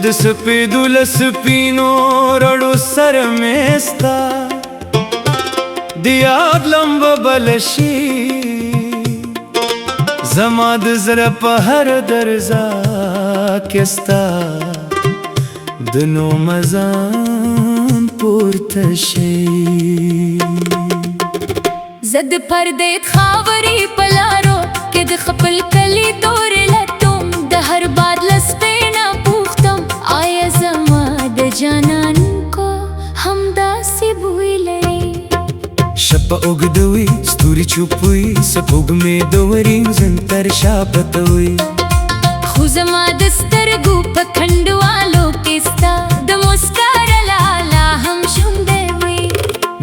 چې د سپېدو له سپینو رړو سره مې ستا د یاد لمبه بله شي، زما د زړه په هر درزا کې ستا د نوم اذان پورته شي. زه د پردې خاورې په لارو کې د خپل کلي تورې لټوم، د هر باد له سپېنه پوښتم، آیا زما د جانان کو همداسې بوی لري؟ شپه اوږده وي، ستوري چوپ وي، سپوږمۍ د وريځو تر شا پرته وي. خو زما د سترګو په کنډوالو کې ستا د مسکا رڼا لا هم ژوندی وي.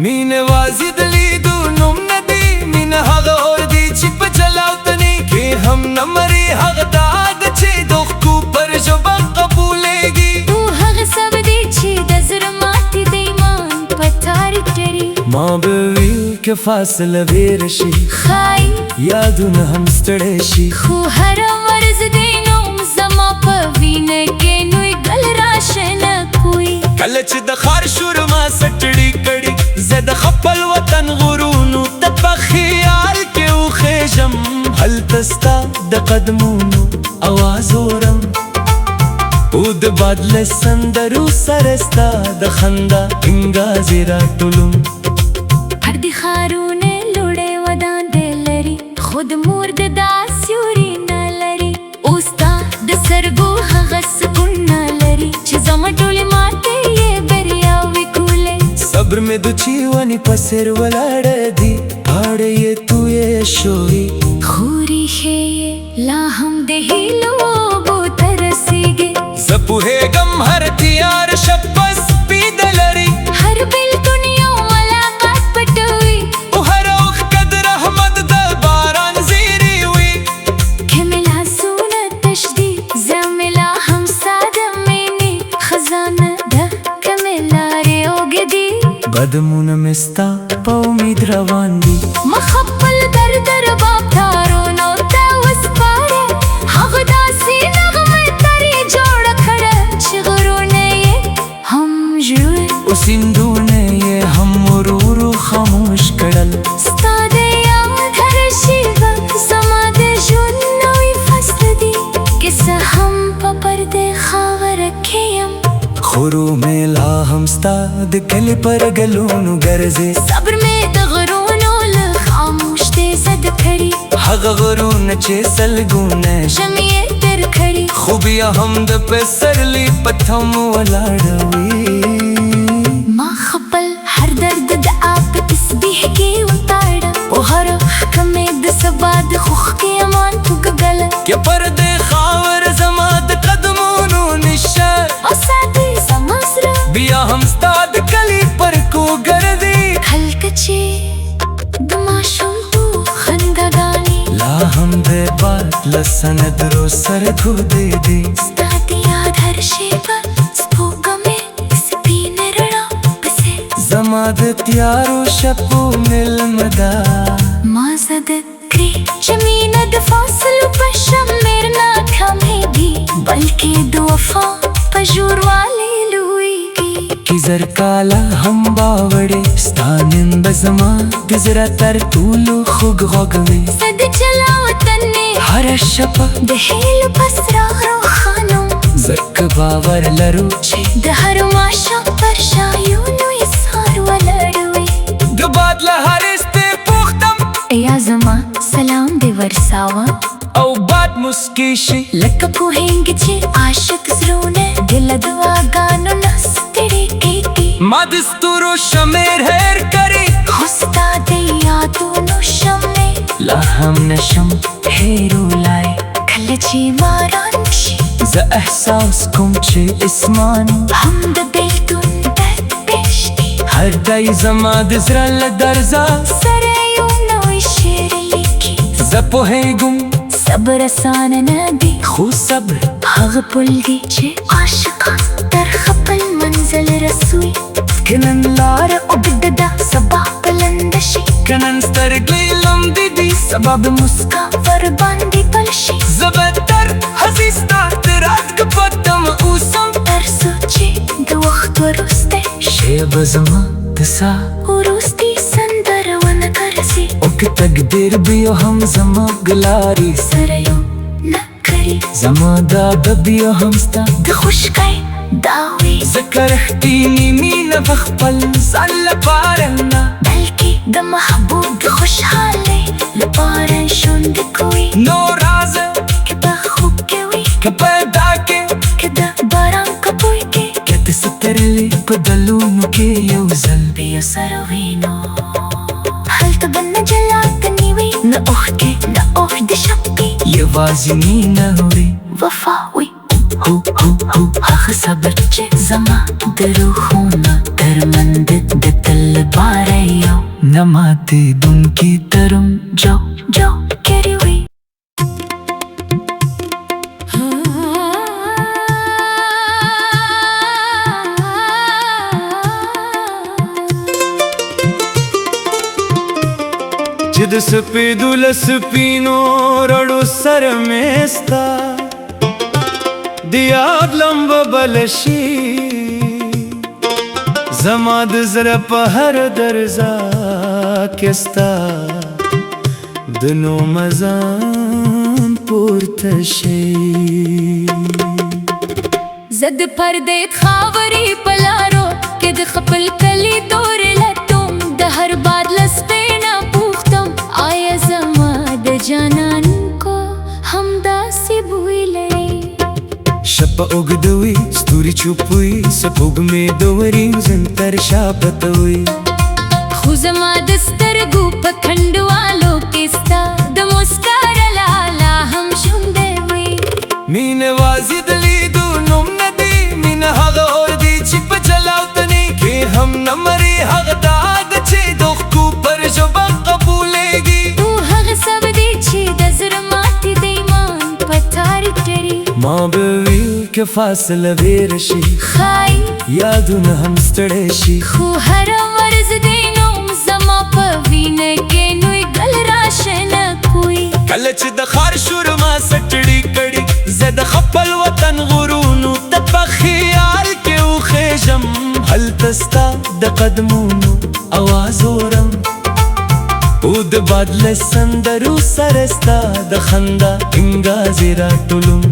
مینه یوازې د لیدو نوم نه دی، مینه هغه اور دی چې په جلاوطنۍ کې هم نه مري، هغه دعا ده چې د اوښکو پر ژبه قبولېږي، او هغه صبر دی چې د زړه ماتې د ایمان په تار تړي. ما به ویل که فاصله ویره شي، ښایي یادونه هم ستړی شي، خو هره ورځ دې نوم زما په وینه کې نوی ګل راشنه کوي. کله چې د ښار شور ما ستړی کړي، زه د خپل وطن غرونو ته په خیال کې وخېژم، هلته ستا د قدمونو اواز اورم، او د باد له سندرو سره ستا د خندا انګازې راټولوم. پردي ښارونه لوړې ودانۍ لري، خو د مور د دعا سیوری نه لري، او ستا د سترګو هغه سکون نه لري چې زما ټولې ماتې یې بریاوې کولې. صبر مې د وچې ونې په څېر ولاړ دی، پاڼې یې تویې شوې، خو ریښې یې لا هم د هیلو اوبو ته رسېږي. زه پوهېږم هر تیاره شپه سپیده لري، هر بېلتون یو ملاقات پټوي، او هر اوښکه د رحمت د باران زیری وي. که مې لاسونه تش دي، زړه مې لا هم ستا د مینې خزانه ده، که مې لارې اوږدې دي، قدمونه مې ستا په امید روان دي. ما خپل درد رباب تارونو ته وسپاره، هغه داسې نغمه ترې جوړه کړه چې غرونه یې هم ژوي او سیندونه یې هم ورو ورو خاموش کړل. ستا د یاد هره شېبه زما د ژوند نوی فصل دی، که څه هم په پردۍ خاوره کې یم، خو روح مې لا هم ستا د کلي پر ګلونو ګرځي. صبر مې د غرونو له خاموشۍ زده کړی، هغه غرونه چې سلګونه ژمي یې تېر کړي، خو بیا هم د پسرلي په تمه ولاړ وي. ما خپل هر درد د دعا په تسبیح کې وتاړه، او هره اوښکه مې د سبا د خوښۍ امان وګڼله. که پردۍ خاوره زما د قدمونو نښه وساتي زما زړه، بیا هم ستا د کلي پر کوڅو ګرځي، هلته چې د ماشومتوب خنداګانې لا هم د باد له سندرو سره ګډې دي. ستا د یاد هر شېبه سپوږمۍ سپینه رڼا په څېر زما د تیارو شپو مېلمه ده. ما زده کړې چې مینه د فاصلو په شمېر نه کمېږي، بلکې د وفا په ژوروالي لویږي. که زر کاله هم واوړي، ستا نوم به زما د زړه تر ټولو خوږ غږ وي. زه د جلاوطنۍ هره شپه د هیلو په څراغ روښانوم، ځکه باور لرو چې د هر ماښام تر شا یو لوی سهار ولاړ وي. د باد له هرې ستې پوښتم، ایا زما سلام دې ورساوه؟ او باد مسکی شي، لکه پوهېږي چې عاشق زړونه له دعاګانو نه ستړي کېږي. ما د ستورو شمېر هېر کړی، خو ستا د یادونو شمېر لا هم نشم هېرولای. کله چې باران وشي، زه احساس کوم چې اسمان هم د بېلتون درد پېژني. هر دی زما د زړه له درزا سره یو نوی شعر لیکي. زه پوهېږم صبر اسانه نه دی، خو صبر هغه پل دی چې عاشقان تر خپل منزل رسوي. که نن لاره اوږده ده، سبا به لنډه شي. که نن سترګې لمدې دي، سبا به مسکا ورباندې پل شي. زه به تر هسې ستا د راتګ په تمه اوسم. وروستی شی به زما د ساه وروستي سندره ونه ګرځي، او که تقدیر بیا هم زموږ لارې سره یو نه کړي، زما دا به بیا هم ستا د خشکۍ دعوې، ځکه رښتینې مینه په خپل ځان لپاره نه، بلکې د محبوب د خوشحالۍ لپاره ژوند کوي. نو راځه که په خوب کې وي، که پیدا کې، که د باران په بوی کې، که د سترلي په دلونو کې یو ځل بیا سره وینو، هلته به نه جلاتنې وي، نه اوښکې، نه اوږدې شپې، یوازې مینه وي، وفا وي، هو هو هو هغه صبر چې زما د روحونو ترمنځ د تل لپاره یو نه ماتېدونکی ترم جو جو کړی وي. چې د سپېدو له سپینو رڼو سره مې ستا د یاد لمبه بله شي، زما د زړه په هر درزا کې ستا د نوم اذان پورته شي. زه د پردې خاورې په لارو کې د خپل کلي تورې لټوم، د هر باد له سپېنه پوښتم، آیا زما د جانان کو همداسې بوی لري؟ شپه اوږده وي، ستوري چوپ وي، سپوږمۍ د وریځو تر شا پرته وي، خو زما د سترګو په کنډوالو کې ستا د مسکا رڼا لا هم ژوندی وي. مینه یوازې د لیدو نوم نه دی، مینه هغه اور دی چې په جلاوطنۍ کې هم نه مري، هغه دعا ده چې د اوښکو پر ژبه قبولېږي، او هغه صبر دی چې د زړه ماتې د ایمان په تار تړي. ما به ویل که فاصله ویره شي، ښایي یادونه هم ستړی شي، خو هره ورځ دې نوم زما په وینه کې نوی ګل راشنه کوي. کله چې د ښار شور ما ستړي کړي، زه د خپل وطن غرونو ته په خیال کې وخېژم، هلته ستا د قدمونو اواز اورم، او د باد له سندرو سره ستا د خندا انګازې راټولوم.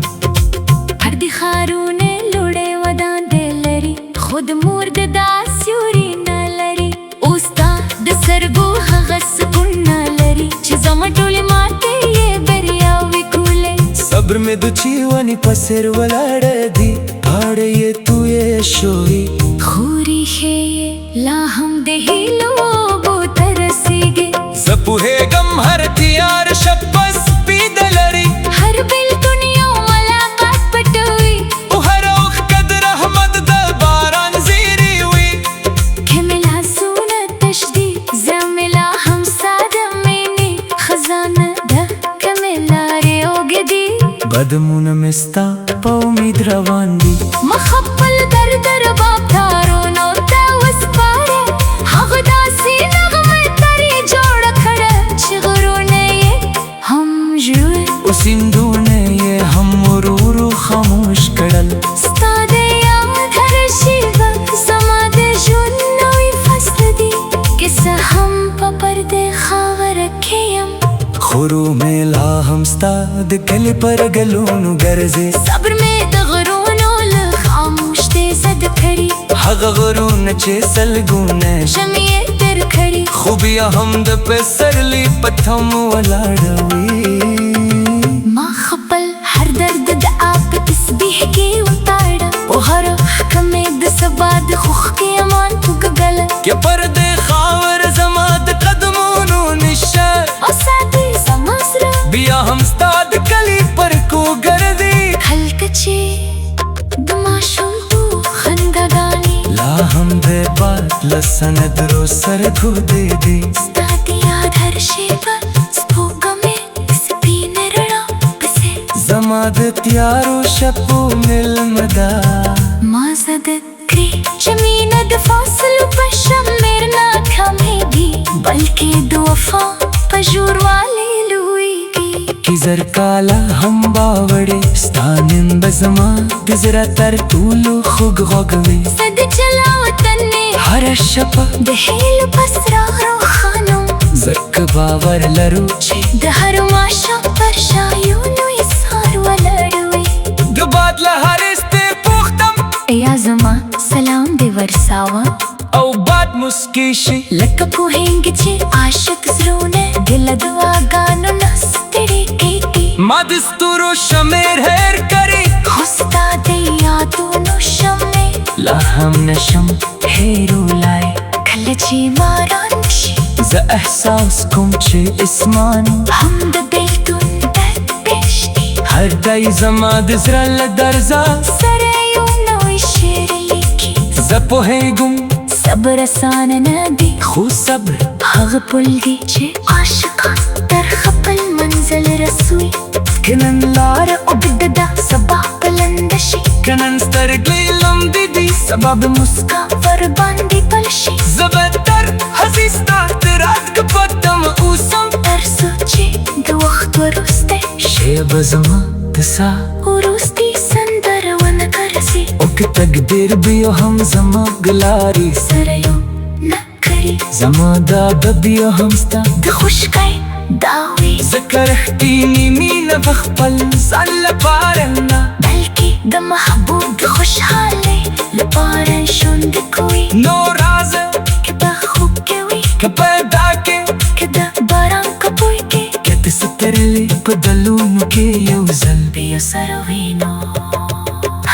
پردي ښارونه لوړې ودانۍ لري، خو د مور د دا سیوري نه لري، او ستا د سترګو هغه سکون نه لري چې زما ټولې ماتې یې بریاوې کولې. صبر مې د چیونې په څېر ولاړه دي، پاڼې یې تویې شوې، خو ریښې یې لا هم د هیلو اوبو ته رسېږي. زه پوهېږم هر تیاره شپه سپیده لري، هر بېلتون یو ملاقات پټوي، او هر اوښکه د رحمت د باران زیری وي. که مې لاسونه تش دي، زه مې لا هم ستا د مینې خزانه ده، که مې لارې اوږدې، قدمونه مې ستا په امید روان دي. ما خپل درد رباب تارونو ته وسپاره، هغه داسې نغمه ترې جوړه کړه چې غرونه یې هم ژوي، او سیندونه یې هم ورو ورو خاموش کړل. ستا د یاد هره شېبه زما د ژوند نوی فصل دی، که څه هم په پردۍ خاوره کې یم، خو روح مې لا هم ستا د کلي پر ګلونو ګرځي، صبر مې د غرونو له خاموشۍ زده کړی، هغه غرونه چې سلګونه ژمي یې تېر کړي، خو بیا هم د پسرلي په تمه ولاړ وي. ما خپل هر درد د آپ تسبیح کې وتاړه، او هر اوښکه مې د سبا د خوښۍ امان وګڼله، که پر دې خاوره زما د قدمونو نشان او ساتي زما زړه بیا هم ستا د کلي پر کو ګرځي، هلته چې د ماشومتوب خنداګانې لا هم د باد له سندرو سره کودې دي، ستا د یاد هر شېبه سپوږمۍ سپینه رڼا په څېر زما د تیارو شپو مېلمه ده. ما زده کړې چې مینه د فاصلو په شمېر نه کمېږي، بلکې د وفا په ژوروالي لویږي. که زر کاله هم باوړې، ستا نوم به زما د زړه تر ټولو خوږ غږ وي. زه د جلا شپه د هیلو په څراغ روښانوم. ځکه باور لرو چې د هر ماښام پر شا یو لوی سهار ولاړ وي. د باد له هرې ستې پوښتم، ایا زما سلام دې ورساوه؟ او باد موسکی شي، لکه پوهېږي چې عاشق زړونه د له دعاګانو نه ستړي کېږي. ما د ستورو شمېر هېر کړی، خو ستا د یادونو شمع لا هم نشم هېرولای. کله چې باران شي، زه احساس کوم چې اسمان هم د بېلتون درد پېژني. هر دی زما د زړه له درزا سره یو نوی شعر لیکي. زه پوهېږم صبر اسانه نه دی، خو صبر هغه پل دی چې عاشقان تر خپل منزل رسوي. که نن لاره اوږده ده، سبا به لنډه شي. که نن سترګې لمدې دي، سبا به مسکا ورباندې پل شي. زه به تر هسې ستا د راتګ په تمه اوسم، تر څو چې د وخت وروستی شېبه زما د ساه وروستي سندره ونه ګرځي، او که تقدیر بیا هم زموږ لارې سره یو نه کړي، زما دا به بیا هم ستا د خشکۍ دعوې. ځکه رښتینې مینه په خپل ځان لپاره نه، بلکې د محبوب د خوشحالۍ لپاره ژوند کوي. نو راځه، که په خوب کې وي، که پیدا کې، که د باران په بوی کې، که د سترلي په دلونو کې یو ځل بیا سره وینو،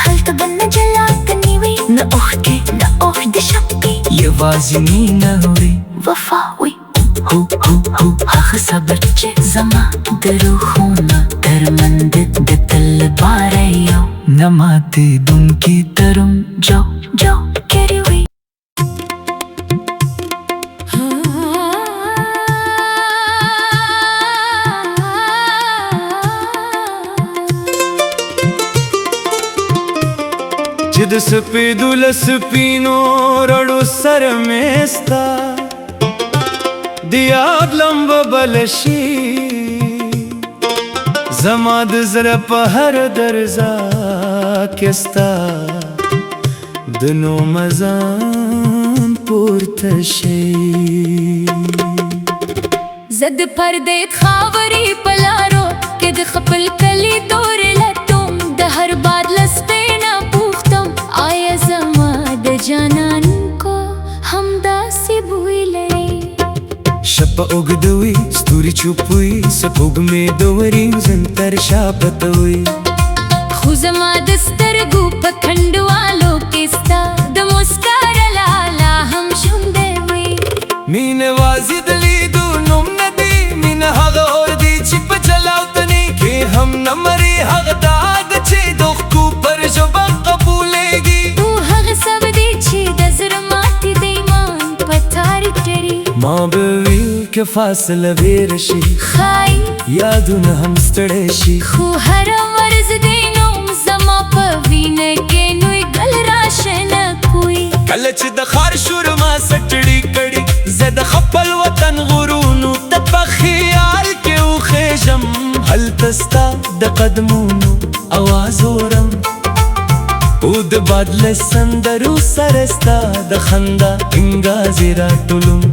هلته به نه جلاتنې وي، نه اوښکې، نه اوږدې شپې، یوازې مینه وي، وفا وي، هو هو هو، هغه صبر چې زما د روحونو ترمنځ د تل لپاره یو نه ماتېدونکي ترم جو جو کړی وي. چې د سپېدو له سپینو رڼو سره مې ستا د یاد لمبه بله شي، زما د زړه په هره درزا کې ستا د نوم اذان پورته شي. زه د پردې خاورې په لارو کې د خپل کلي تورې لټوم، د هر باد له سپېنه پوښتم، آیا زما د جانان کو همداسې بوی لري؟ شپه اوږده وي، ستوري چوپ وي، سپوږمۍ د ورېځو تر شا پته وي، خو زما د سترګو په کنډوالو کې ستا د موسکا رڼا لا هم ژوندی وي. مینه یوازې د لیدو نوم نه دی، مینه هغه اور دی چې په جلاوطنۍ کې هم نه مري، هغه داغ چې د اوښکو پر ژبه قبولېږي، او هغه صبر دی چې د زړه ماتې د ایمان په تار تړي. ما به ویل که فاصله ویره شي، ښایي یادونه هم ستړی شي، خو هره ورځ دې نوم زما په وینه کې نوی ګل راشنه کوي. کله چې د ښار شور ما ستړي کړي، زه د خپل وطن غرونو ته په خیال کې وخېژم، هلته ستا د قدمونو اواز اورم، او د باد له سندرو سره ستا د خندا انګازې راټولوم.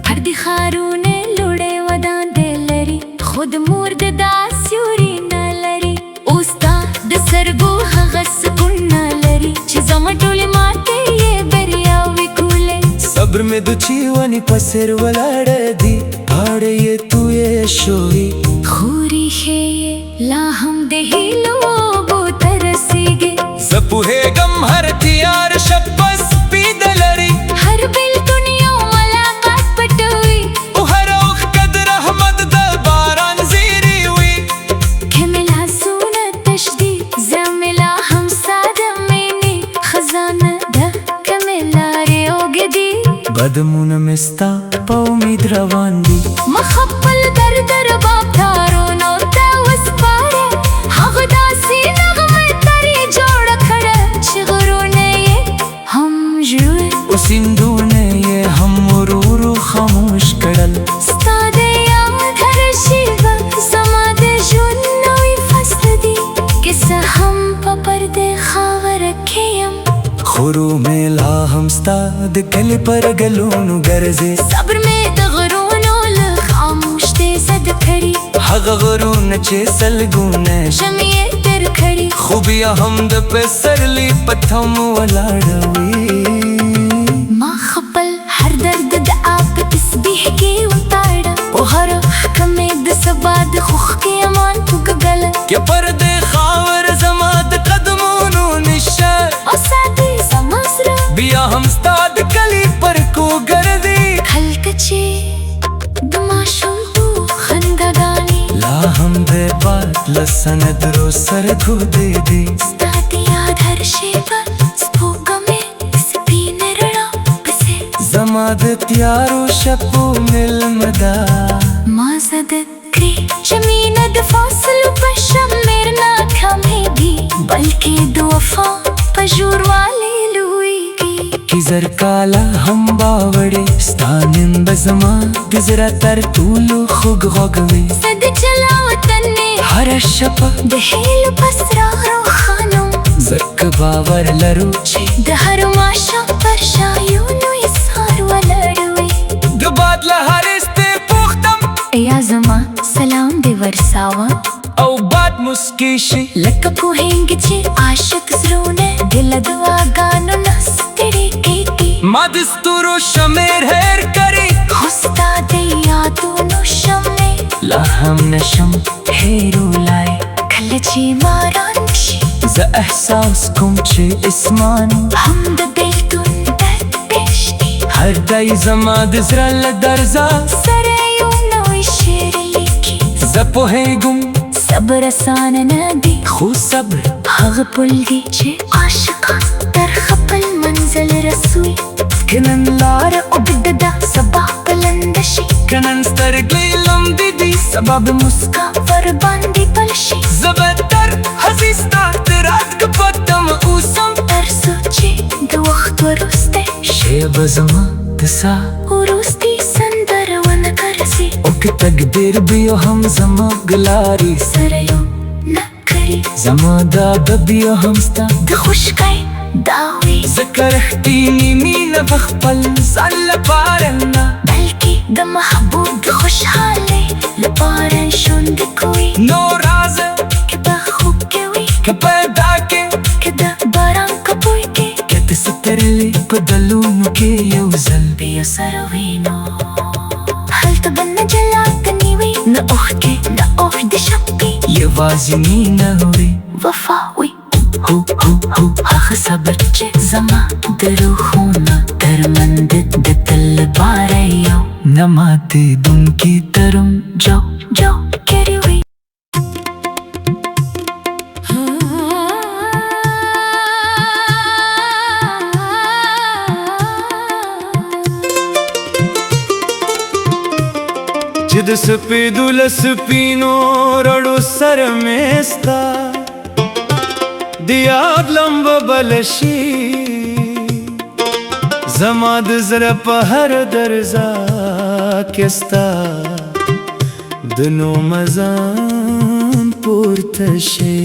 پردي ښارونه لوړې ودانۍ لري، خو د مور د دا سیوري نه لري، او ستا د سترګو هغه سکون نه لري چې زما ټولې ماتې یې بریاوې کولې. صبر مې د وچې ونې په څېر ولاړ دی، پاڼې یې تویې شوې، خو ریښې یې لا هم د هیلو اوبو ته رسېږي. زه پوهېږم هر تیاره شپه سپیده لري، هر بېلتون یو ملاقات پټوي، او هره اوښکه د رحمت د باران زیری وي. که مې لاسونه تش دي، زه مې لا هم ستا د مینې خزانه ده، که مې لارې اوږدې، قدمونه مې ستا په امید روان دي. ما خپل درد رباب تارونو ته وسپاره، هغه داسې نغمه ترې جوړه کړه چې غرونه یې هم ژوي، او سیندونه یې هم ورو ورو خاموش کړل. ستا د یاد هره شېبه زما د ژوند نوی فصل دی، که څه هم په پردۍ خاوره کې یم، خو روح مې لا هم ستا د کلي پر ګلونو ګرځي. صبر مې د غرونو له خاموش دی زده کړي. هغه غرونه چې سلګونه شمعې یې تر کړي، خو بیا هم د پسرلي په تم ولاړوي. ما خپل هر درد د آپ تسبیح کې وتاړه، او هر اوښکه مې د سبا د خوښکې امان وګګله. که پر دې خاور زما د قدمونو نشه او ساتي زما زړه، بیا هم ستا د کلي پر کو ګرځي. هلته چې د ماشومتوب خنداګانې لا هم د باد له سندرو سره ګودې دي. ستا د یاد هر شېبه سپوږمۍ سپینه رڼا پسې زما د تیارو شپو مېلمه ده. ما زده کړې چې مینه د فاصلو په شمېر نه کمېږي، بلکې د وفا په ژوروالي لویږي. که زر کاله هم باوړې، ستا نوم به زما د زړه تر ټولو خوږ غږ وي. زه د جلا وطنې هره شپه د هیلو په څراغ روښانوم، ځکه باور لرو چې د هر ماښام پر شا یو لوی سهار ولاړ وي. د باد له هرې ستې پوښتم، ایا زما سلام دې ورساوه؟ او باد موسکی شي، لکه پوهېږي چې عاشق زړونه د دعاګانو نه ستړي کېږي. ما د ستورو شمېر هېر کړی، خو ستا د یادونو شمعې لا هم نشم هېرولای. کله چې باران شي، زه احساس کوم چې اسمان هم د بېلتون درد پېژني. هر دی زما د زړه له درزا سره یو نوی شعر لیکي. زه پوهېږم صبر اسانه نه دی، خو صبر هغه پل دی چې عاشقان تر خپل منزل رسوي. که نن لاره اوږده ده، سبا به لنډه شي. که نن سترګې لمدې دي، سبا به مسکا ورباندې بل شي. زه به تر هسې ستا د راتګ په تمه اوسم، تر څو چې د وخت وروستی شېبه زما د ساه وروستي سندره ونه ګرځي. او که تقدیر بیا هم زموږ لارې سره یو نه کړي، زما دا به بیا هم ستا د خوشکۍ داوي. ځکه رښتینې مینه په خپل ځان لپاره نه، بلکې د محبوب د خوشحالۍ لپاره ژوند کوي. نو راځه که په خوب کې وي، که پیدا کې، که د باران کپوی کې، که د سترلې په دلونو کې یو ځل بیا سره وینو. هلته به نه جلاتنې وي، نه اوښکې، نه اوږدې شپې، یوازې مینه وي، وفا وي. هو هو هو هغه صبر چې زما د روحونو تر منځ د تل لپاره یو نه ماتېدونکي ترم جو جو کړی وي. چې د سپېدو له سپینو رڼو سره مې ستا د یاد لمبه بله شي، زما د زړه په هر درزا کې ستا د نوم اذان پورته شي.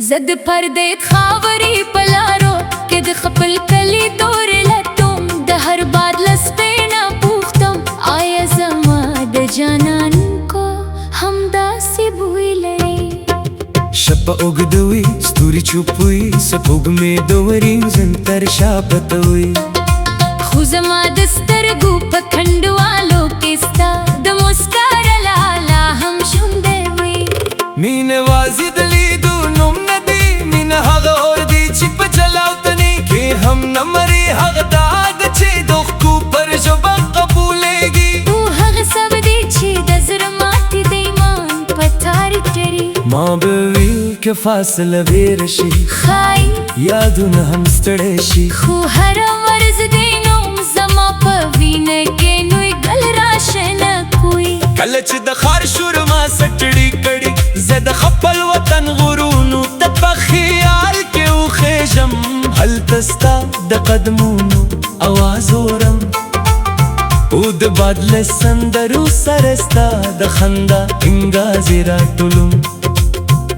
زه د پردې خاورې په لارو کې د خپل کلي تورې لټوم، د هر باد له سپېنه پوښتم، آیا زما د جانان کو همداسې بوی لري؟ شپه اوږده وي، ستوري چوپ وي، سپوږمۍ د ورېځو تر شا پرته وي، خو زما د سترګو په کنډوالو کې ستا د موسکا رڼا لا هم ژوندی وي. مینه یوازې د لیدو نوم نه دی، مینه هغه اور دی چې په جلاوطنۍ کې هم نه مري، هغه دعا ده چې د اوښکو پر ژبه قبولېږي. او هغه صبر دی چې د زړه ماتې د ایمان په تار تړي. ما به ویل که فاصله ویره شي، ښایي یادونه هم ستړی شي، خو هره ورځ دې نوم زما په وینه کې نوی ګل راشنه کوي. کله چې د ښار شور ما ستړي کړي، زه د خپل وطن غرونو ته په خیال کې وخېژم، هلته ستا د قدمونو اواز اورم، او د باد له سندرو سره ستا د خندا انګازې راټولوم.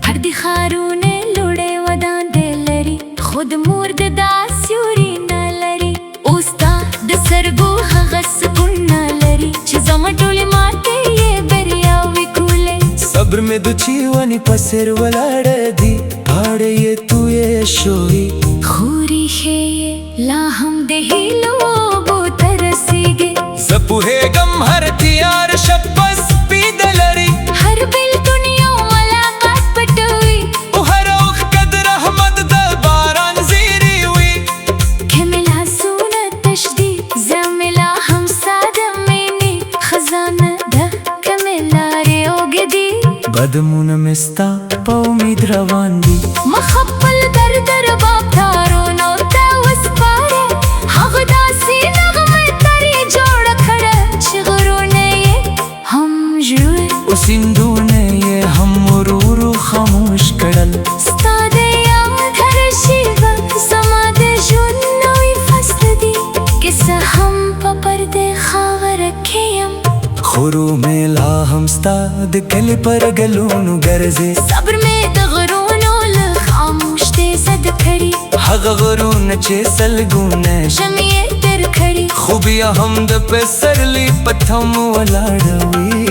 پردي ښارونه لوړې ودانۍ لري، خو خود مور د دا سیوري نه لري. اوس تا د سرګو هغه سکون نه لري چې زما ټولې ماتې یې بریاوې کولې. صبر مې د چیونې په څېر ولاړه دي، پاړې یې تویې شوي. خو ریښې یې لا هم د هیلو اوبو ته رسېږي. زه پوهېږم هر تیار شپه سپیده لري، هر بېلتون یو ملاقات پټوي، او هر اوښکه د رحمت د باران زیری وي. که مې لاسونه تش دي، زړه مې لا هم ساده مینې خزانه ده، که مې لارې اوږدې دي، قدمونه مې ستا په امید روان دي. ما خپل درد رباب تارونو ته وسپاره، هغه داسې نغمه ترې جوړه کړه چې غرونه یې هم ژوي او سیندونه یې هم ورو ورو خاموش کړل. ستا د یاد هره شېبه زما د ژوند نوی فصل دی، که څه هم په پردۍ خاوره کې یم، خو روح مې لا هم ستا د کلي پر ګلونو ګرځي. صبر مې د غرونو له خاموشۍ زده کړی، هغه غرونه چې سلګونه ژمي یې تېر کړي، خو بیا هم د پسرلي په تمه ولاړ وي.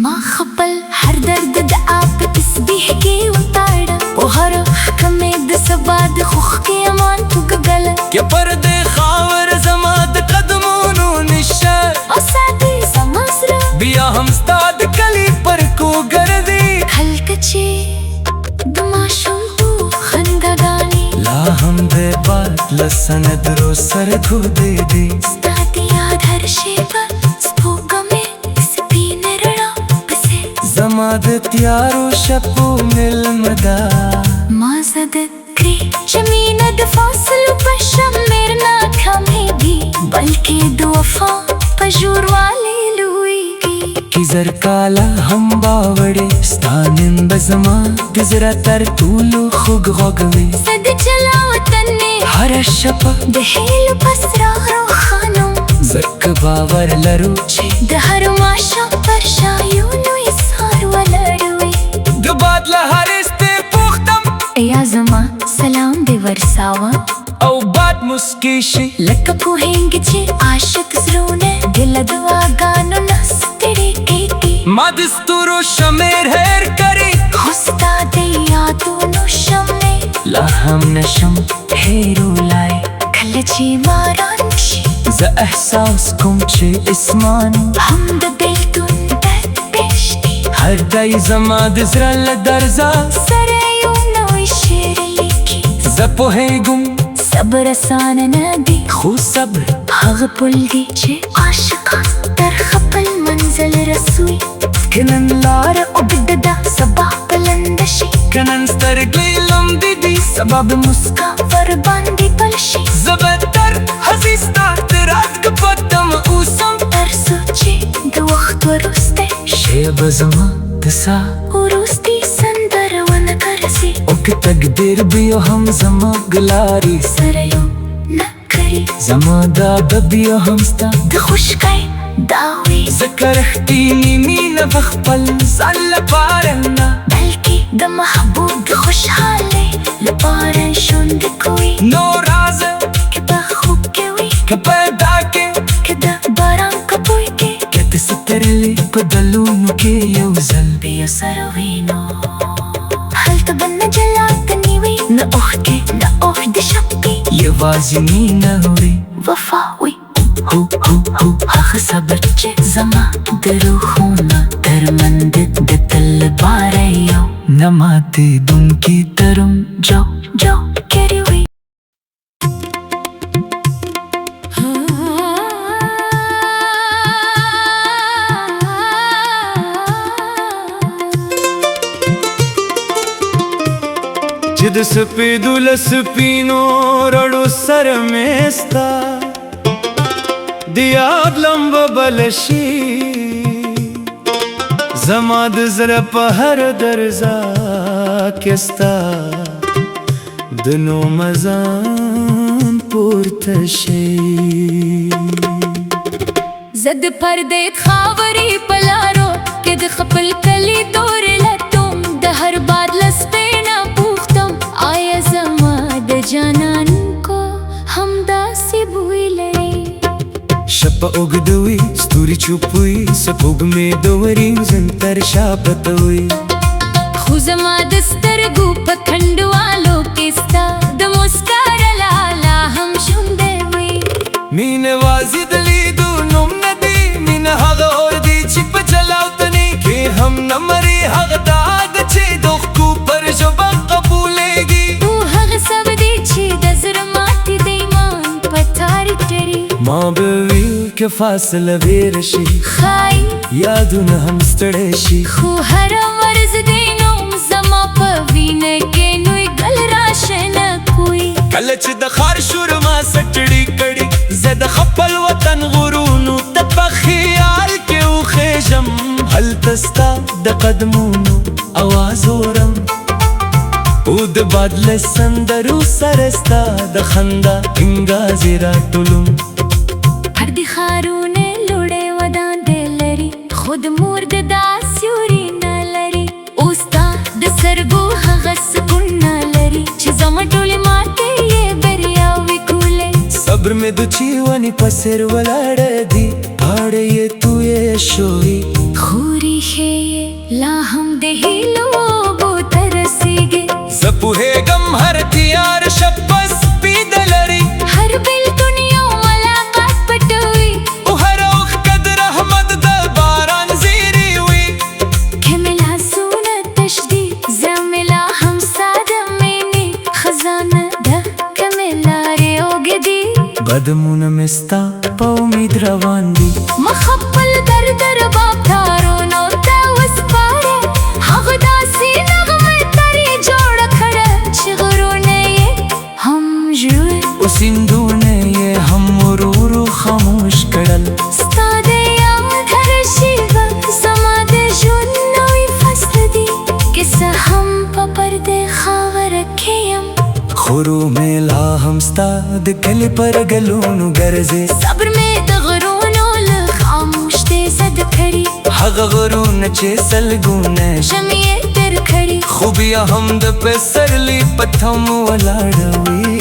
ما خپل هر درد د آب په تسبیح کې وتاړه، او هره اوښکه مې د سبا د خوښۍ امان وګڼله. که پر دې خاوره زما د قدمونو نشه او ساتي زما زړه بیا هم ستا د کلي پر کو ګرځي، هلته چې د ماشومتوب خنداګانې لا هم د باد له سندرو سره ګودې دي. ستا د یاد هر شېبه سپوږمۍ سپینه رڼا په څېر زما د تیارو شپو مېلمه ده. ما زده کړې چې مینه د فاصلو په شمېر نه کمېږي، بلکې د وفا په ژوروالي لویږي. که زر کاله هم باوړې ستا نوم به زما د زړه تر ټولو خوږ غږ وي. زه د جلا وطنې هره شپه د هیلو په څراغ روښانوم، ځکه باور لرو چې د هر ماښام پر شا یو نوی سهار ولاړ وي. د باد له هرې ستې پوښتم یا زما سلام دې ورساوه، او باد موسکی شي، لکه پوهېږي چې عاشق زړونه د له دعاګانو نه ستړي کېږي. ما د ستورو شمېر هېر کړی، خو ستا د یادونو شمع لا هم نشم هېرولی. کله چې باران شي، زه احساس کوم چې اسمان هم د بېلتون درد پېژني. هر دی زما د زړه له درزا سره یو نوی شعر لیکي. زه پوهېږم صبر اسانه نه دی، خو صبر هغه پل دی چې عاشقان تر خپل منزل رسوي. که نن لاره اوږده ده، سبا به لنډه شي، که نن سترګې لمدې دي، سبا به مسکا ورباندې پل شي. زه به تر هسې ستا د راتګ په تمه اوسم، تر څو چې د وخت وروستی شېبه زما د ساه وروستۍ سندره ونه ګرځي، او که تقدیر بیا هم زموږ لارې سره یو نه کړي، زما دا به بیا هم ستا د خشکۍ دعوې، ځکه رښتینې مینه په خپل ځان لپاره نه، بلکې د محبوب د خوشحالۍ لپاره ژوند کوي. نو راځه که په خوب کې وي، که په دا کې، که د باران په بوی کې، که د سترلي په دلونو کې یو ځل بیا سره وینو. هلته به نه جلاتنې وي، نه اوښکې، نه اوږدې شپې، یوازې مینه وي، وفا وي، هو هو هو هغه صبر چې زما د روحونو تر منځ د تل لپاره یو نه ماتېدونکی ترم جو جو کړی وي. چې د سپېدو له سپینو رڼو سره مې ستا د یاد لمبه بله شي، زما د زړه په هر درزا کې ستا د نوم اذان پورته شي. زه د پردې خاورې په لارو کې د خپل کلي تورې لټوم، د هر باد له سپېنه پوښتم، آیا زما د جانان کو همداسې بوی لري. شپه اوږده وي، ستوري چوپ وي، سپوږمۍ د ورېځو تر شا پته وي. خو زما د سترګو په کنډوالو کې ستا د موسکا رڼا لا هم ژوندی وي. مینه یوازې د لیدو نوم نه دی، مینه هغه اور دی چې په جلاوطنۍ کې هم نه مري، هغه دعا ده چې د اوښکو پر ژبه قبولېږي، او هغه صبر دی چې د زړه ماتې د ایمان په تار تړي. ما به ویل که فاصله ویره شي، ښایي یادونه هم ستړی شي، خو هره ورځ دې نوم زما په وینه کې نوی ګل راشنه کوي. کله چې د ښار شور ما ستړي کړي، زه د خپل وطن غرونو ته په خیال کې وخېژم، هلته ستا د قدمونو اواز اورم، او د باد له سندرو سره ستا د خندا انګازې راټولوم. پردي ښارونه لوړې ودانۍ لري، خو د مور د دا سیوري نه لري، او ستا د سترګو هغه سکون نه لري چې زما ټولې ماتې یې بریاوې کولې. صبر مې د وچې ونې په څېر ولاړ دی، پاڼې یې تویې شوې، خو ریښې یې لا هم د هیلو اوبو ته رسېږي. زه پوهېږم هر تیاره شپه سپیده لري، هر بېلتون یو ملاقات پټوي، او هره اوښکه د رحمت د باران زیری وي. که مې لاسونه تش دي، زړه مې لا هم ستا د مینې خزانه ده، که مې لارې اوږدې دي، قدمونه مې ستا په امید روان دي. ما خپل درد رباب تارونو ته وسپاره، هغه داسې نغمه ترې جوړه کړه چې غرونه یې هم ژړل او سیندونه یې هم ورو ورو خاموش کړل. ستا د یاد هره شېبه زما د ژوند نوی فصل دی، که څه هم په پردۍ خاوره کې یم، خو روح مې لا هم ستا د کلي پر ګلونو ګرځي. صبر مې د غرونو له خاموشۍ زده کړی، هغه غرونه چې سلګونه ژمي یې تېر کړي، خو بیا هم د پسرلي په تمه ولاړ وي.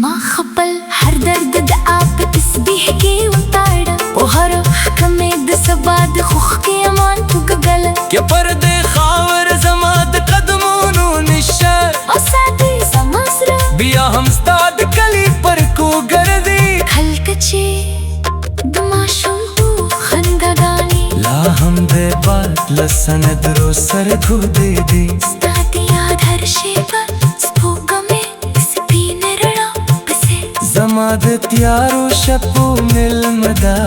ما خپل هر درد د دعا په تسبیح کې وتاړه، او هره اوښکه مې د سبا د خوښۍ امان وګڼله. که پردۍ خاوره زما د قدمونو نښه وساتي زما زړه، بیا هم ستا د کلي پر کوڅو ګرځي، هلته چې د ماشومتوب خنداګانې لا هم د باد له سندرو سره ګډې دي. ستا د یاد هر شېبه سپوږمۍ سپینه رڼا په څېر زما د تیارو شپو مېلمه ده.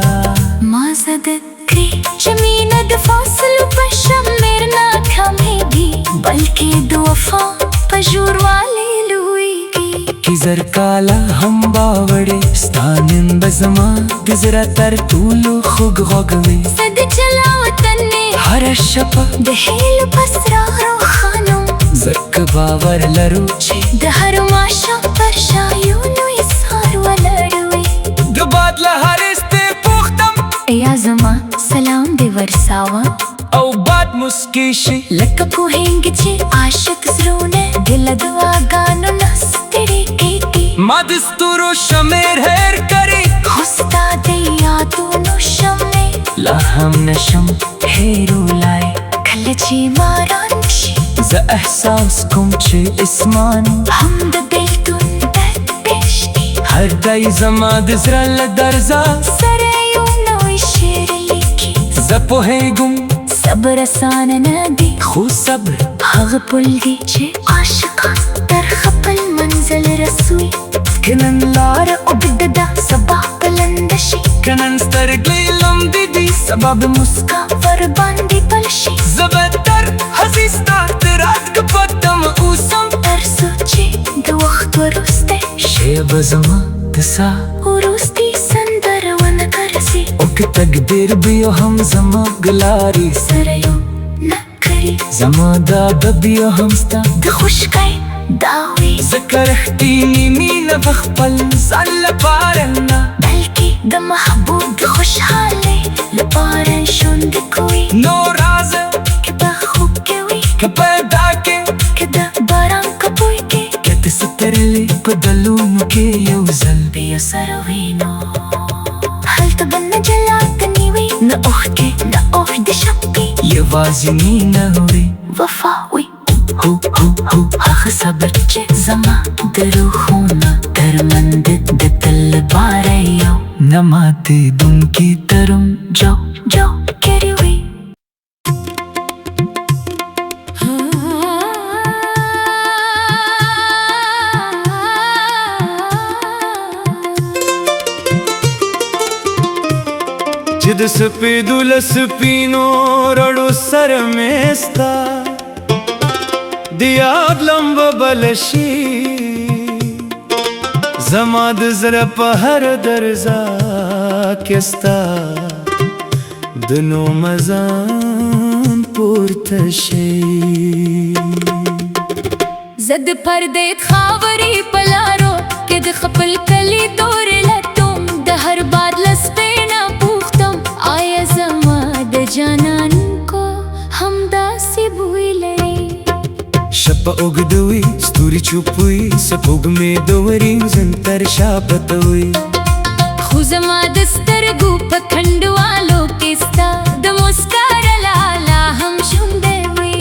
ما زده کړې چې مینه د فاصلو په شمېر نه کمېږي، بلکې د وفا په ژوروالي لویږي. که زر کاله هم واوړي، ستا نوم به زما د زړه تر ټولو خوږ غږ وي. زه د جلاوطنۍ هره شپه د هیلو په څراغ روښانوم، ځکه باور لرو چې د هر ماښام پر شا یو نوی سهار ولاړ وي. د باد له هرې ستې پوښتم، ایا زما سلام دې ورساوه؟ او باد موسکی شي، لکه پوهېږي چې عاشق زړونه له دعاګانو نه ستړي کېږي. ما د ستورو شمېر هېر کړی، خو ستا د یادونو شمېر لا هم نشم هېرولای. کله چې باران شي، زه احساس کوم چې اسمان هم د بېلتون درد پېژني. هر ځای زما د زړه له درزا سره یو نوی شعر لیکي. زه پوهېږم صبر اسانه نه دی، خو صبر هغه پل دی چې عاشقان تر خپل منزل رسوي. که نن لاره اوږده ده، سبا به لنډه شي. که نن سترګې لمدې دي، سبا به مسکا ورباندې بل شي. زه به تر هسې ستا د راتګ په تمه اوسم، تر څو چې د وخت وروستی شېبه زما د ساه وروستۍ سندره ونه ګرځي، او که تقدیر بیا هم زموږ لارې سره یو نه کړي، زما دا به بیا هم ستا د خوښۍ دعوې، ځکه رښتینې مینه په خپل ځان لپاره نه، بلکې د محبوب د خوشحالۍ لپاره ژوند کوي. نو راځه که په خوب کې وي، که په ادا کې، که د باران په بوی کې، که د سپرلي په دلونو کې یو ځل بیا سره وینو. هلته به نه جلاتنې وي، نه اوښکې، نه اوږدې شپې، یوازې مینه وي، وفا وي. هو هو هو. هغه صبر چې زما د روحونو ترمنځ د تل لپاره یو نه ماتېدونکی ترم جو جو کړی وي. چې د سپېدو له سپینو رڼو سره مې ستا د یاد لمبه بله شي، زما د زړه په هر درزا کې ستا د نوم اذان پورته شي. زه د پردې خاورې په لارو کې د خپل کلي تورې لټوم، د هر باد له سپېنه پوښتم، آیا زما د جانان کو همداسې بوی لري؟ شپه اوږده وي، ستوري چوپ وي، سپوږمۍ د ورېځو تر شا پته وي، خو زما د سترګو په کنډوالو کې ستا د موسکا رڼا لا هم ژوندی وي.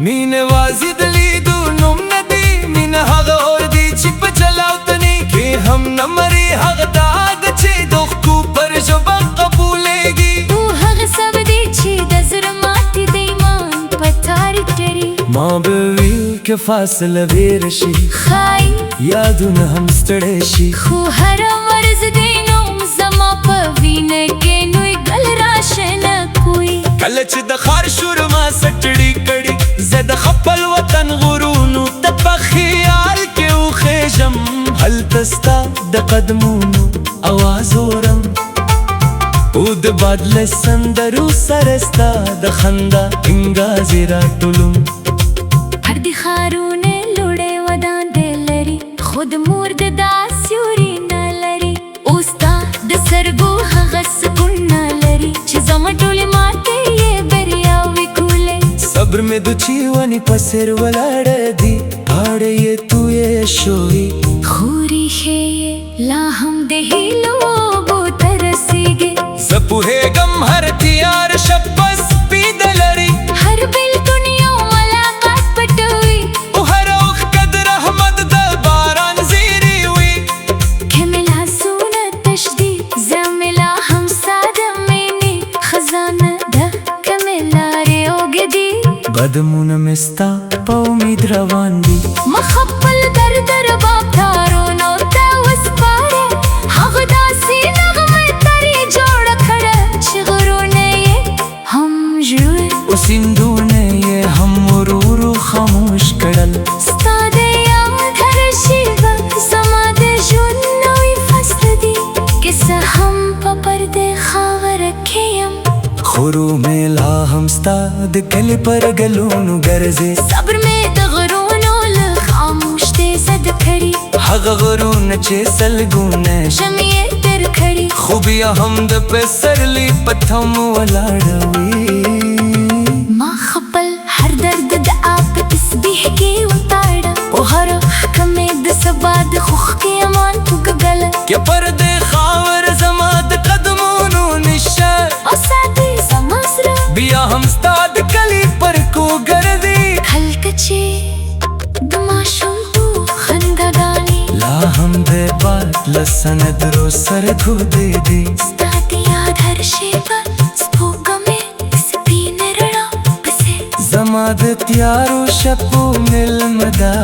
مینه یوازې د لیدو نوم نه دی، مینه هغه اور دی چې په جلاوطنۍ کې هم نه مري، هغه داغ چې د اوښکو پر ژبه قبولېږي، او هغه صبر دی چې د زړه ماتې د ایمان په تار تړي. ما به ویل که فاصله ویره شي، ښایي یادونه هم ستړی شي، خو هره ورځ دې نوم زما په وینه کې نوی ګل راشنه کوي. کله چې د ښار شور ما ستړي کړي، زه د خپل وطن غرونو ته په خیال کې وخېژم، هلته ستا د قدمونو اواز اورم، او د باد له سندرو سره ستا د خندا انګازې راټولوم. پردي ښارونه لوړې ودانۍ لري، خو د مور د دا سیوري نه لري، او ستا د سترګو هغه سکون نه لري چې زما ټولې ماتې یې بریاوې کولې. صبر مې د چیونې په څېر ولاړه دي، پاڼې یې تویې شوې، خو ریښې یې لا هم د هیلو اوبو ته رسېږي. زه پوهېږم هر تیاره شپه سپیده لري، هر بېلتون یو ملاقات پټوي، او هره اوښکه د رحمت د باران زیری وي. که مې لاسونه تش دي، زړه مې لا هم ستا د مینې خزانه ده، که مې لارې اوږدې دي، قدمونه مې ستا په امید روان دي. ما خپل درد رباب تارونو ته وسپاره، هغه داسې نغمه ترې جوړه کړه چې غرونه یې هم ژوي، او سیندونه یې هم ورو ورو خاموش کړل. ستا د یاد هره شېبه زما د ژوند نوی فصل دی، که څه هم په پردۍ خاوره کې یم، خو روح مې لا هم ستا د کلي پر ګلونو ګرځي. صبر مې د غرونو له خاموشۍ زده کړی، هغه غرونه چې سلګونه ژمي یې تېر کړي، خو بیا هم د پسرلي په تمه ولاړوي. ما خپل هر درد د آب په تسبیح کې وتاړه، او هره اوښکه مې د سبا د خوښۍ امان وګڼله. که پردۍ خاوره زما د قدمونو نښه وساتي زما زړه، بیا هم ستا د کلي پر کوڅو ګرځي، هلته چې د ماشومتوب خنداګانې لا هم د باد له سندرو سره ګډې دي. ستا د یاد هر شېبه سپوږمۍ سپینه رڼا په څېر زما د تیارو شپو مېلمه ده.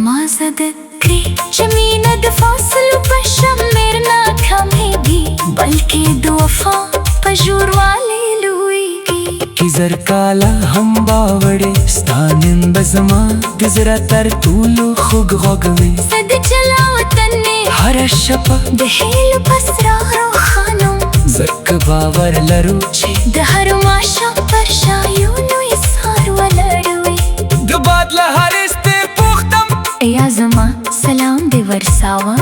ما زده کړې چې مینه د فاصلو په شمېر نه کمېږي، بلکې د وفا په ژوروالي لویږي. که زر کاله هم واوړي، ستا نوم به زما د زړه تر ټولو خوږ غږ وي. زه د جلاوطنۍ هره شپه د هیلو په څراغ روښانوم، ځکه باور لرو چې د هر ماښام پر شا یو نوی سهار ولاړ وي. د باد له هرې ستې پوښتم، ایا زما سلام دې ورساوه؟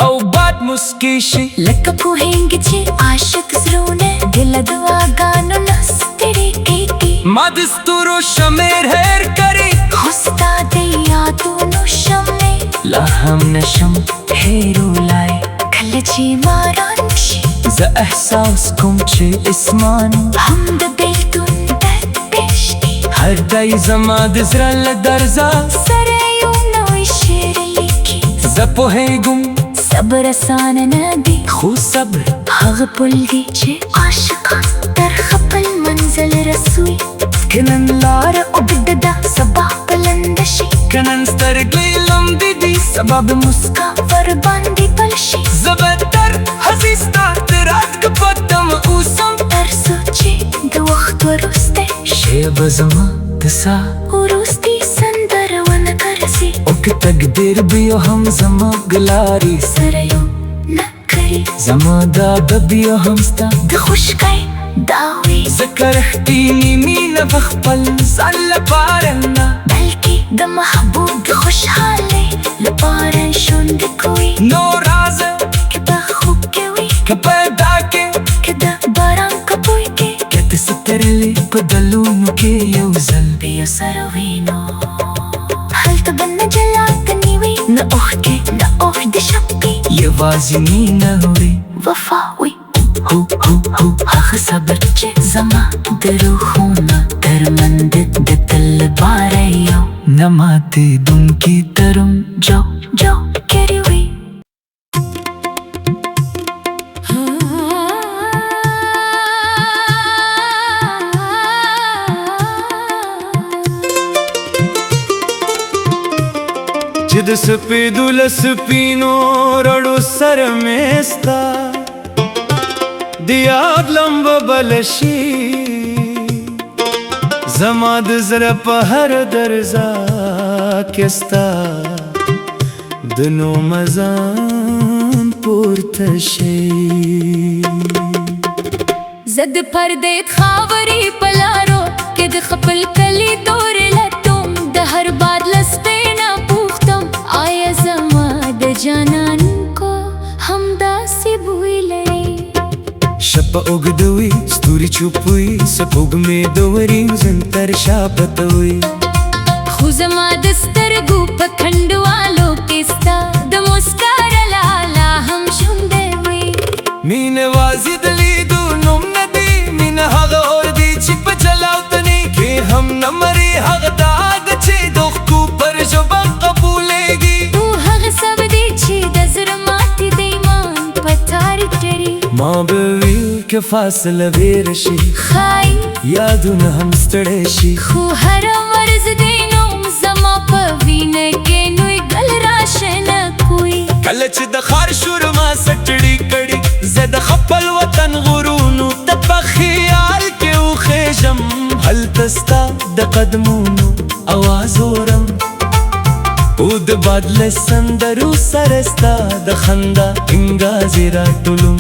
او باد موسکی شي، لکه پوهېږي چې عاشق زړونه له دعاګانو نه ستړي کېږي. ما د ستورو شمېر هېر کړی، خو ستا د یادونو شمعې لا هم نشم هېرولای. کله چې باران شي، زه احساس کوم چې اسمان هم د بیلتون درد پېښ دی. هر دی زما د زړه له درزا سره یو نوی شعر لیکي. زه پوهېږم صبر اسانه نه دی، خو صبر هغه پل دی چې عاشقان تر خپل منزل رسوي. که نن لاره اوږده ده، سبا به لنډه شي. که نن سترګې لمدې دي، سبا به مسکا ورباندې بل شي. زه به تر هسې ستا د راتګ په تمه اوسم، تر څو چې د وخت وروستی شیبه زما د ساه وروستي سندره ونه ګرځي. او که تقدیر بیا هم زموږ لارې سره یو نه کړي، زما دا به بیا هم ستا د خشکۍ داوي. ځکه رښتینې مینه په خپل ځان لپاره نه، بلکې د محبوب د خوشحالۍ لپاره ژوند کوي. نو راځه که په خوب کې وي، که په دا کې، که د باران په بوی کې، که ته سترلې په دلونو کې یو ځل بیا سره وینو. هلته به نه جلاتنې وي، نه اوښکې، نه اوږدې شپې، یوازې مینه وي، وفا وي. هو هو هو هغه صبر چې زما د روحونو تر منځ د تل لپاره یو نه ماتېدونکی ترم جو جو کړی وي. چې د سپېدو له سپینو رڼو سره مې ستا د یاد لمبه بله شي، زما د زړه په هر درزا کې ستا د نوم اذان پورته شي. زه د پردې خاورې په لارو کې د خپل کلي تورې لټوم، د هر باد له سپېنه پوښتم، آیا زما د جانان کو همداسې بوی لري؟ شپه اوږده وي، ستوري چوپ وي، سپوږمۍ د ورېځو تر شا پرته وي، خو زما د سترګو په کنډوالو کې ستا د مسکا رلا لا هم ژوندی وي. مینه یوازې د لیدو نوم نه دی، مینه هغه اور دی چې په جلاوطنۍ کې هم نه مري، هغه داغ چې د اوښکو پر ژبه قبولېږي. او هغه سب دی چې د زړه ماتې د ایمان په تار تړي. ما به ویل که فاصله ویره شي، ښایي یادونه هم ستړی شي، خو هره ورځ دې نوم زما په وینه کې نوی ګل راشنه کوي. کله چې د ښار شور ما ستړي کړي، زه د خپل وطن غرونو ته په خیال کې وخېژم، هلته ستا د قدمونو اواز اورم، او د باد له سندرو سره ستا د خندا انګازې راټولوم.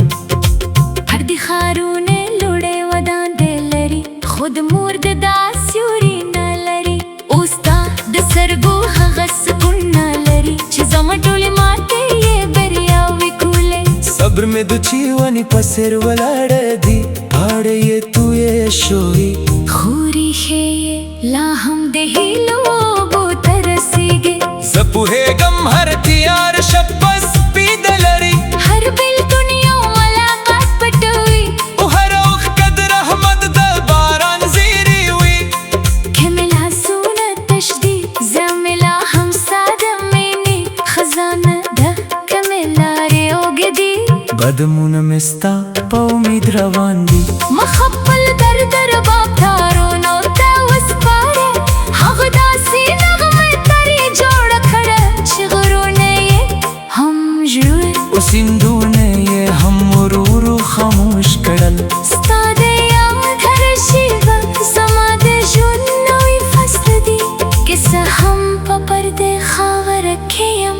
پردي ښارونه لوړې ودانۍ لري، خو د مور د دا سیوري نه لري. او ستا د سترګو هغه سکون نه لري چې زما ټولې ماتې یې بریاوې کولې. صبر مې د چیونې په څېر ولاړه دي، پاڼې یې تویې شوې، خو ریښې یې لا هم د هیلو اوبو ته رسېږي. زه پوهېږم هر تیار شپه سپیده لري، هر بیلتون یو ملاقات پټوي، او هر اوښکه د رحمت د باران زیری وي. که مې لاسونه تش دي، زه مې لا هم ستا د مینې خزانه ده. که مې لارې اوږدې دي، قدمونه مې ستا په امید روان دي. ما خپل درد رباب تارونو ته وسپاره، هغه داسې نغمه ترې جوړه کړه چې غرونه یې هم ژوي او سیندونه یې هم ورو ورو خاموش کړل. ستا د یاد هره شېبه زما د ژوند نوی فصل دی، که څه هم په پردې خاوره کې یم،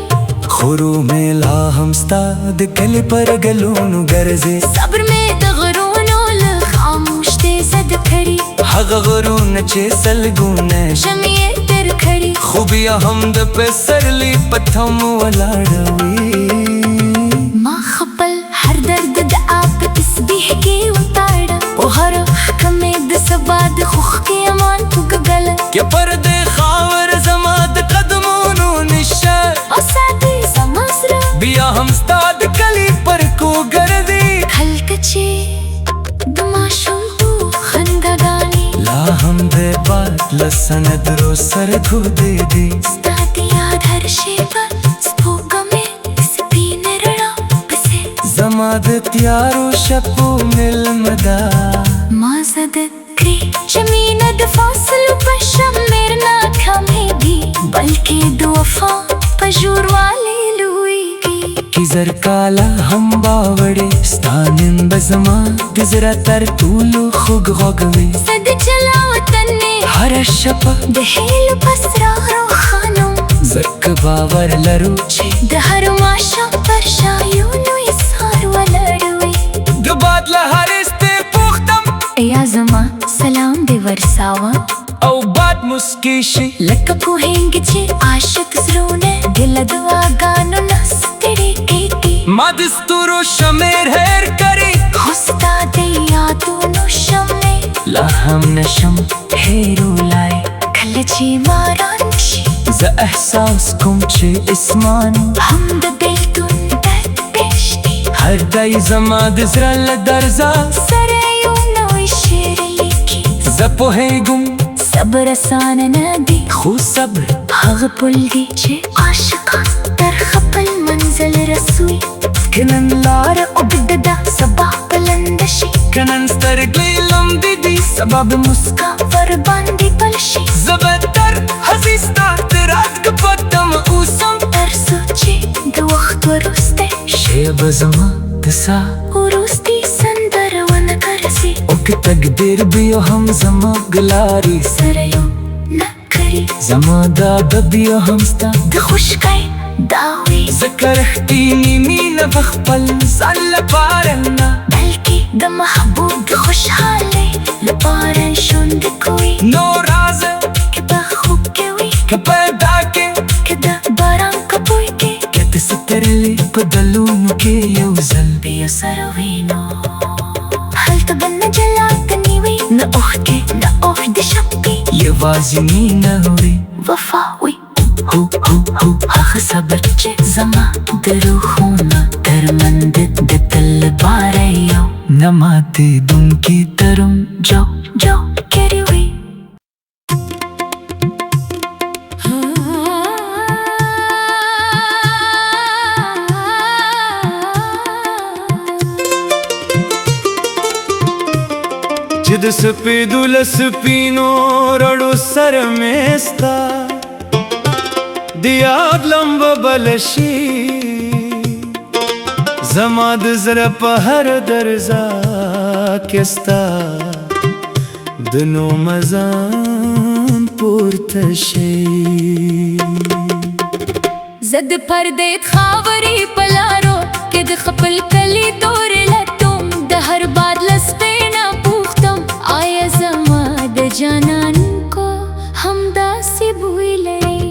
خورو مې لا هم ستا د کلي پر ګلونو ګرځي. صبر مې د غرونو له خاموش دی زده کړی، هغه غرونه چې سلګونه ژمي یې تېر کړي، خو بیا هم د پسرلي په تمه ولاړوي. ما خپل هر درد د آپ په تسبیح کې وتاړه، او هر اوښکه مې د سبا د خوښۍ امان وګڼله. که پر دې خاور زما د قدمونو نشه او ساتي بیا هم ستا د کلي پر کو ګرځي. هلته چې د ماشومتوب خنداګانې لا هم د باد له سندرو سره ګودې دي. ستا د یاد هر شېبه سپوږمۍ سپینه رڼا پسې زما د تیارو شپو مېلمه ده. ما زده کړې چې مینه د فاصلو په شمېر نه کمېږي، بلکې د وفا په ژوروالي لویږي. که زر کاله هم باوړې، ستا نوم به زما د زړه تر ټولو خوږ غږ وي. زه د جلا وطنې هره شپه د هیلو په څراغ روښانه وم، ځکه باور لرو چې د هر ماښام پر شا یو لوی سهار ولاړ وي. د باد له هرې ستې پوښتم، ایا زما سلام دې ورساوه؟ او باد موسکی شي. لکه پوهېږي چې عاشق زړونه د له دعاګانو نه ستړي کېږي. ما د ستورو شمېر هېر کړی، خو ستا د یادونو شمعې لا هم نشم هېرولای. کله چې باران شي، زه احساس کوم چې اسمان هم د بېلتون درد پېښ دی. هر دی زما د زړه له درزا سره یو نوی شعر لیکي. زه پوهېږم صبر اسانه نه دی، خو صبر هغه پل دی چې عاشقان تر خپل منزل رسوي. که نن لاره اوږده ده، سبا به لنډه شي. که نن سترګې لمدې دي، سبا به مسکا ورباندې بل شي. زه به تر هسې ستا د راتګ په تمه اوسم، تر څو چې د وخت وروستی شېبه زما د ساه وروستۍ سندره ونه ګرځي. او که تقدیر بیا هم زموږ لارې سره یو نه کړي، زما دا به بیا هم ستا د خشکۍ دعوې، ځکه رښتینې مینه په خپل ځان لپاره نه، بلکې د محبوب د خوشحالۍ لپاره ژوند کوي. نو راځه، که په خوب کې وي، که په دا کې، که د باران په بوی کې، که ته سترلې په دلونو کې یو ځل بیا سره وینو. هلته به نه جلاتنې وي، نه اوښکې، نه اوږدې شپې، یوازې مینه وي، وفا وي. هو هو هو، هغه صبر چې زما د روحونو تر منځ د تل لپاره یو نه ماتېدونکي ترم جو جو کړی وي. چې د سپېدو له سپینو رڼو سره مې ستا د یاد لمبه بله شي، زما د زړه په هر درزا کې ستا د نوم اذان پورته شي. زه د پردې خاورې په لارو کې د خپل کلي تورې لټوم، د هر باد له سپېنه پوښتم، آیا زما د جانان کو همداسې بوی لري؟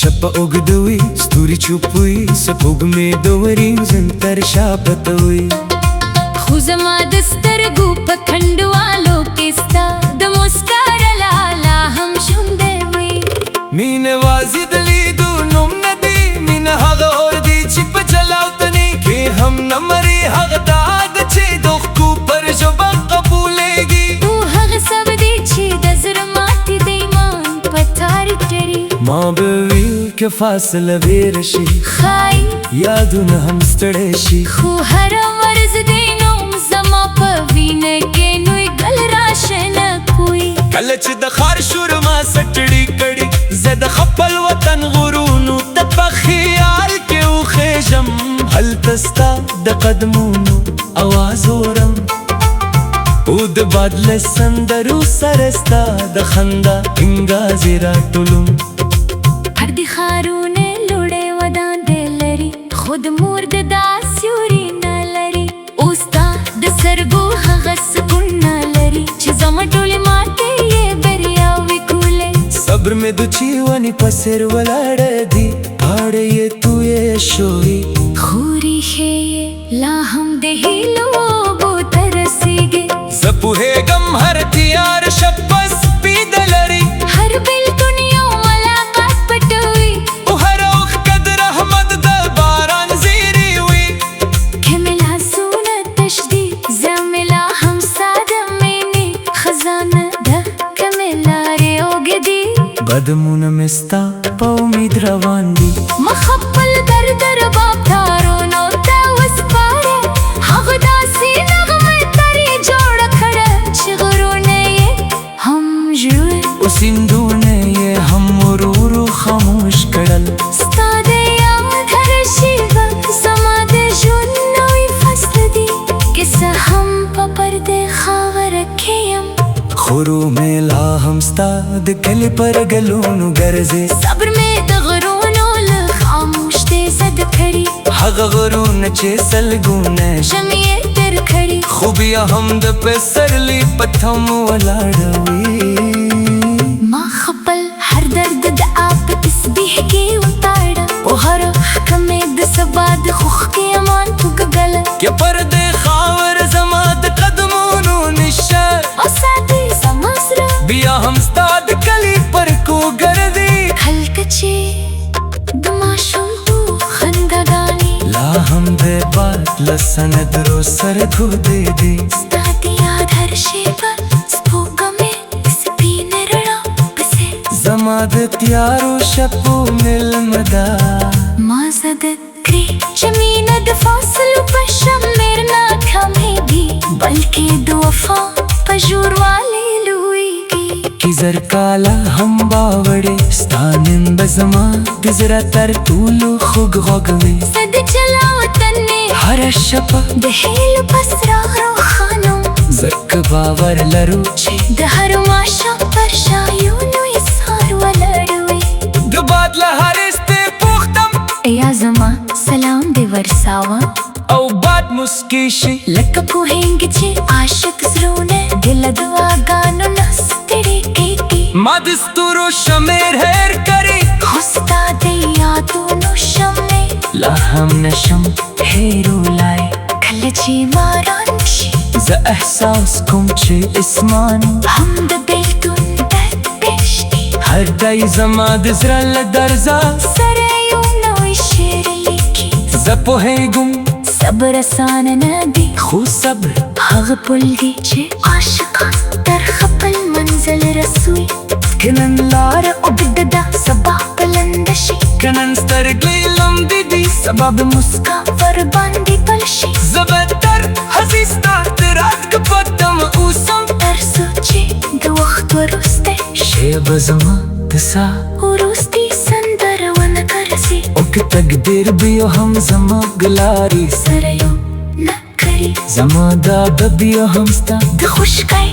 شپه اوږده وي، ستوري چوپ وي، سپوږمۍ د وریځو تر شا پته وي، خو زما د سترګو په کنډوالو کې ستا د مسکا رڼا لا هم ژوندی وي. مینه یوازې د لیدو نوم نه دی، مینه هغه اور دی چې په جلاوطنۍ کې هم نه مري، هغه دعا ده چې د اوښکو پر ژبه قبولېږي، او هغه صبر دی چې د زړه ماتې د ایمان په تار تړي. ما به ویل که فاصله ویره شي، ښایي یادونه هم ستړی شي، خو هره ورځ دې نوم زما په وینه کې نوی ګل راشنه کوي. کله چې د ښار شور ما ستړي کړي، زه د خپل وطن غرونو ته په خیال کې وخېژم، هلته ستا د قدمونو اواز اورم، او د باد له سندرو سره ستا د خندا انګازې راټولوم. پردي ښارونه لوړې ودانۍ لري، خو د مور د دا سیوري نه لري. او ستا د سترګو هغه سکون نه لري چې زما ټولې ماتې یې بریاوې کولې. صبر مې د وچې ونې په څېر ولاړ دی، پاڼې یې تویې شوې، خو ریښې یې لا هم د هیلو اوبو ته رسېږي. زه پوهېږم هر تیاره شپه سپیده لري، هر بېلتون یو ملاقات پټوي، او هر اوښکه د رحمت د باران قدمونه مې ستا په امید روان دي. ما خپل درد رباب تارونو ته وسپاره، هغه داسې نغمه ترې جوړه کړه چې غرونه یې هم ژوي او سیندونه یې هم ورو ورو خاموش کړل. ستا د یاد هره شېبه زما د ژوند نوی فصل دی، که څه هم په پردۍ خاوره کې یم. خو روح مې لا هم ستا د کلي پر ګلونو ګرځي. صبر مې د غرونو له خاموشۍ زده کړی، هغه غرونه چې سلګونه ژمي یې تېر کړي، خو بیا هم د پسرلي په تمه ولاړ وي. ما خپل هر درد د آب په تسبیح کې وتاړه، او هره اوښکه مې د سبا د خوښۍ امان وګڼله. که پر دې خاوره زما د قدمونو نشه او ساتي زما زړه بیا هم ستا د کلي پر کو ګرځي، هلته چې د ماشومتوب خنداګانې لا هم د باد له سندرو سره ګودې دي. ستا د یاد هر شېبه سپوږمۍ سپینه رڼا په څېر زما د تیارو شپو مېلمه ده. ما زده کړې چې مینه د فاصلو په شمېر نه کمېږي، بلکې د وفا په ژوروالي لویږي. که زر کاله هم باوړې، ستا نوم به زما د زړه تر ټولو خوږ غږ وي. زه د جلا وطنۍ هره شپه د هیلو په څراغ روښانوم، ځکه باور لرو چې د هر ماښام تر شا یو لوی سهار ولاړ وي. د باد له هرې ستې پوښتم، ایا زما سلام دې ورساوه؟ او باد موسکی شي، لکه پوهېږي چې عاشق زړونه د له دعاګانو نه ستړي کېږي. ما د ستورو شمېر هېر کړی، خو ستا د یادونو شمع لا هم نشم هېرولای. کله چې باران شي، زه احساس کوم چې اسمان هم د بېلتون درد پېژني. هر دی زما د زړه له درزا سره یو نوی شعر لیکي. زه پوهېږم صبر اسانه نه دی، خو صبر هغه پل دی چې عاشقان تر خپل منزل رسوي. که نن لاره اوږده ده، سبا به لنډه شي. که نن سترګې لمدې دي، سبا به مسکا ورباندې پل شي. زه به تر هسې ستا د راتګ په تمه اوسم، تر څو چې د وخت وروستی شېبه زما د ساه وروستۍ سندره ونه ګرځي. او که تقدیر بیا هم زموږ لارې سره یو نه کړي، زما دا به بیا هم ستا د خشکۍ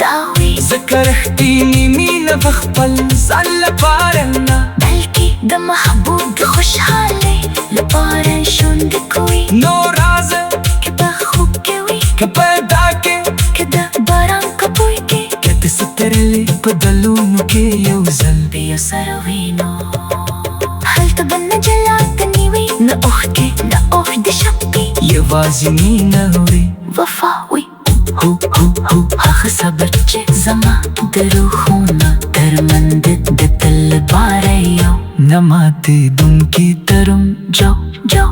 دعوې. ځکه رښتینې مینه په خپل ځان لپاره نه، بلکې د محبوب د خوشحالۍ لپاره ژوند کوي. نو راځه که په خوب کې وي، که پیدا کې، که د باران کپوی کې، که د سترلي په دلونو کې یو ځل بیا سره وینو. هلته به نه جلاتنې وي، نه اوښکې، نه اوږدې شپې، یوازې مینه وي، وفا وي. هو هو هو هغه صبر چې زما د روحونو تر منځ د تل لپاره یو نه ماتېدونکی ترم جو جو.